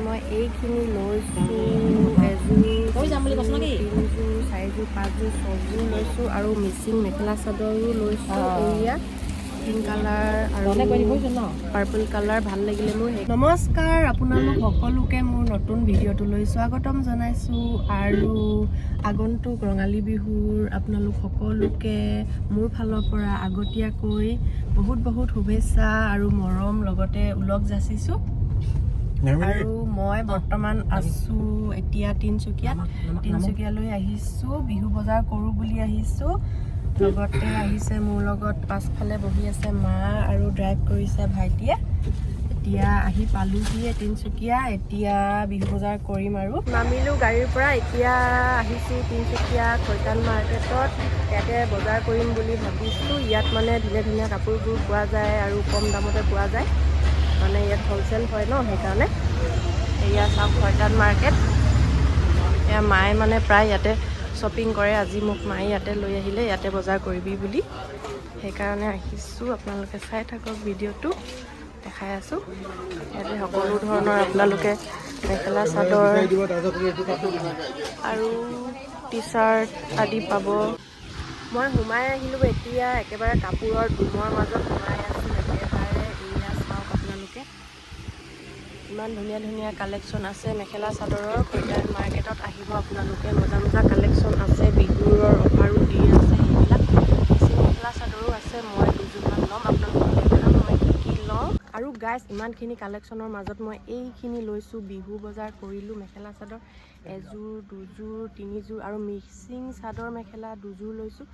মই এইখিনি লৈছোঁ। এযোৰ, তই যাম বুলি কৈছ নেকি? তিনিযোৰ, চাৰিযোৰ, পাঁচযোৰ, ছযোৰ লৈছোঁ আৰু মিচিং মেখেলা চাদৰো লৈছোঁ। এয়া পিংক কালাৰ আৰু তহঁতে কৈ দিবহিচোন ন। পাৰ্পল কালাৰ, ভাল লাগিলে মোৰ। নমস্কাৰ, আপোনালোক সকলোকে মোৰ নতুন ভিডিঅ'টোলৈ স্বাগতম জনাইছোঁ আৰু আগন্তুক ৰঙালী বিহুৰ আপোনালোক সকলোকে মোৰ ফালৰ পৰা আগতীয়াকৈ বহুত বহুত শুভেচ্ছা আৰু মৰম, লগতে ওলগ যাচিছোঁ। আৰু মই বৰ্তমান আছোঁ এতিয়া তিনিচুকীয়াত। তিনিচুকীয়ালৈ আহিছোঁ, বিহু বজাৰ কৰোঁ বুলি আহিছোঁ। লগতে আহিছে মোৰ লগত, পাছফালে বহি আছে মা আৰু ড্ৰাইভ কৰিছে ভাইটিয়ে। এতিয়া আহি পালোহিয়ে তিনিচুকীয়া। এতিয়া বিহু বজাৰ কৰিম আৰু নামিলোঁ গাড়ীৰ পৰা। এতিয়া আহিছোঁ তিনিচুকীয়া খৈতান মাৰ্কেটত। ইয়াতে বজাৰ কৰিম বুলি ভাবিছোঁ। ইয়াত মানে ধুনীয়া ধুনীয়া কাপোৰবোৰ পোৱা যায় আৰু কম দামতে পোৱা যায়, মানে ইয়াত হ'লচেল হয় ন, সেইকাৰণে। এয়া চাওক, খৈতান মাৰ্কেট। এয়া মায়ে মানে প্ৰায় ইয়াতে শ্বপিং কৰে। আজি মোক মায়ে ইয়াতে লৈ আহিলে, ইয়াতে বজাৰ কৰিবি বুলি, সেইকাৰণে আহিছোঁ। আপোনালোকে চাই থাকক ভিডিঅ'টো, দেখাই আছোঁ। ইয়াতে সকলো ধৰণৰ আপোনালোকে মেখেলা চাদৰ আৰু টি চাৰ্ট আদি পাব। মই সোমাই আহিলোঁ এতিয়া একেবাৰে কাপোৰৰ ধুমৰ মাজত সোমাই আছোঁ একেবাৰে। এয়া চাওক আপোনালোকে, ইমান ধুনীয়া ধুনীয়া কালেকশ্যন আছে মেখেলা চাদৰৰ। খৈতান মাৰ্কেটত আহিব আপোনালোকে, মজা মজা কালেকশ্যন আছে। বিহুৰ অফাৰো দি আছে। সেইবিলাক মিচিং মেখেলা চাদৰো আছে। মই দুযোৰমান ল'ম, আপোনালোকক দেখাম মই কি কি লওঁ। আৰু গাইজ, ইমানখিনি কালেকশ্যনৰ মাজত মই এইখিনি লৈছোঁ। বিহু বজাৰ কৰিলোঁ। মেখেলা চাদৰ এযোৰ, দুযোৰ, তিনিযোৰ আৰু মিক্সিং চাদৰ মেখেলা দুযোৰ লৈছোঁ।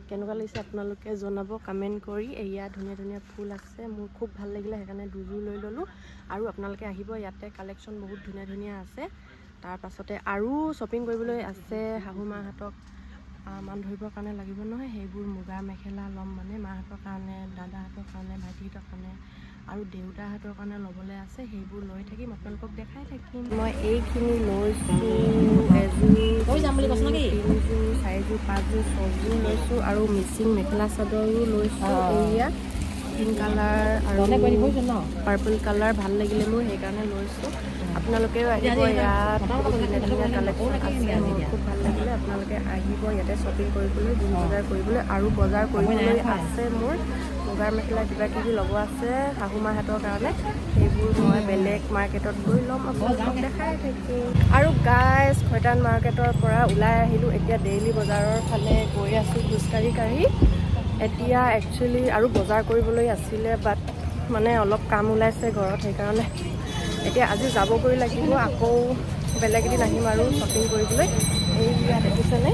কেনেকুৱা লাগিছে আপোনালোকে জনাব কমেণ্ট কৰি। এয়া ধুনীয়া ধুনীয়া ফুল আছে, মোৰ খুব ভাল লাগিলে, সেইকাৰণে দুযোৰ লৈ ল'লোঁ। আৰু আপোনালোকে আহিব ইয়াতে, কালেকশ্যন বহুত ধুনীয়া ধুনীয়া আছে। তাৰ পাছতে আৰু শ্বপিং কৰিবলৈ আছে। শাহু মাহঁতক মান ধৰিবৰ কাৰণে লাগিব নহয়, সেইবোৰ মুগা মেখেলা ল'ম, মানে মাহঁতৰ কাৰণে, দাদাহঁতৰ কাৰণে, ভাইটিহঁতৰ কাৰণে আৰু দেউতাহঁতৰ কাৰণে ল'বলৈ আছে। সেইবোৰ লৈ থাকিম, আপোনালোকক দেখাই থাকিম। মই এইখিনি লৈছোঁ। এযোৰ, তই যাম বুলি কৈছ নেকি? তিনিযোৰ, চাৰিযোৰ, পাঁচযোৰ, ছযোৰ লৈছোঁ আৰু মিচিং মেখেলা চাদৰো লৈছোঁ। এয়া পিংক কালাৰ আৰু তহঁতে কৈ দিবহিচোন ন। পাৰ্পল কালাৰ, ভাল লাগিলে মোৰ, সেইকাৰণে লৈছোঁ। আপোনালোকেও আহিব ইয়াত, বহুত ধুনীয়া ধুনীয়া কালেকশ্যন আছে। মোৰ খুব ভাল লাগিলে। আপোনালোকে আহিব ইয়াতে শ্বপিং কৰিবলৈ, বিহু বজাৰ কৰিবলৈ। আৰু বজাৰ কৰিবলৈ আছে মোৰ, মুগাৰ মেখেলা কিবা কিবি ল'ব আছে শাহু মাহঁতৰ কাৰণে। সেইবোৰ মই বেলেগ মাৰ্কেটত গৈ ল'ম, আপোনালোকক দেখাই থাকিম। আৰু গাইজ, খৈতান মাৰ্কেটৰ পৰা ওলাই আহিলোঁ। এতিয়া ডেইলি বজাৰৰ ফালে গৈ আছোঁ খোজকাঢ়ি কাঢ়ি। এতিয়া একচুৱেলি আৰু বজাৰ কৰিবলৈ আছিলে, বাট মানে অলপ কাম ওলাইছে ঘৰত, সেইকাৰণে এতিয়া আজি যাবগৈ লাগিব। আকৌ বেলেগ এদিন আহিম আৰু শ্বপিং কৰিবলৈ। এইয়া দেখিছেনে,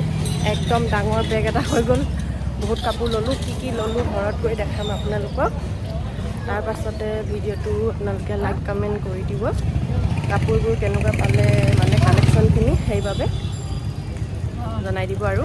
একদম ডাঙৰ বেগ এটা হৈ গ'ল। বহুত কাপোৰ ল'লোঁ। কি কি ল'লোঁ ঘৰত গৈ দেখাম আপোনালোকক। তাৰ পাছতে ভিডিঅ'টো আপোনালোকে লাইক কমেণ্ট কৰি দিব, কাপোৰবোৰ কেনেকুৱা পালে, মানে কালেকশ্যনখিনি, সেইবাবে জনাই দিব। আৰু